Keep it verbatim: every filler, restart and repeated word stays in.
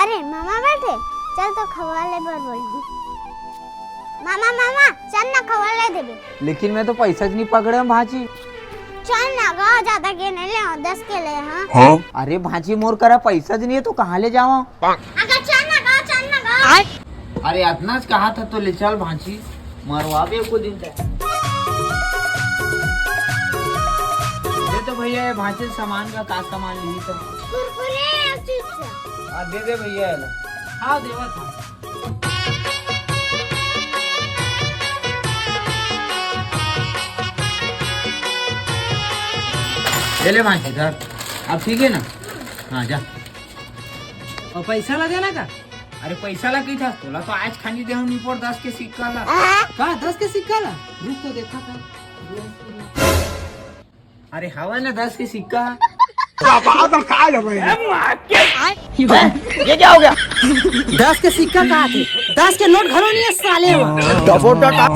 अरे मामा बैठे, चल तो खवा ले बर बोलहूँ। मामा, मामा, चल ना खवा ले देबे। लेकिन मैं तो पैसा च नहीं पकड़े हूँ भांची। चल ना गा, ज्यादा के नहीं ले, दस के ले, हाँ। अरे भांची, मोर करा पैसा च नहीं है तो कहाँ ले जावा? अगर चल ना गा, चल ना गा। अरे अतना च कहा था तो ले चल भांची, मरवाबे एको दिन तक। दे तो भैया ये भांची सामान का का सामान ली तो। कुरकुरे और चिप्स। हाँ दे दे भैया ये ला। हाँ देवा था। ले ले भांची धर, अब ठीक है ना? हाँ जा। और पैसा ला देना का? अरे पैसा ला कही था तोला तो आज खानी देहूं निपोर दस के सिक्का ला। का दस के सिक्का ला? रुक तो देखा था। अरे हवा ना दस के सिक्का। ये क्या हो गया? दस के सिक्का का थे? दस के नोट घरो नहीं है साले। डबोटा का।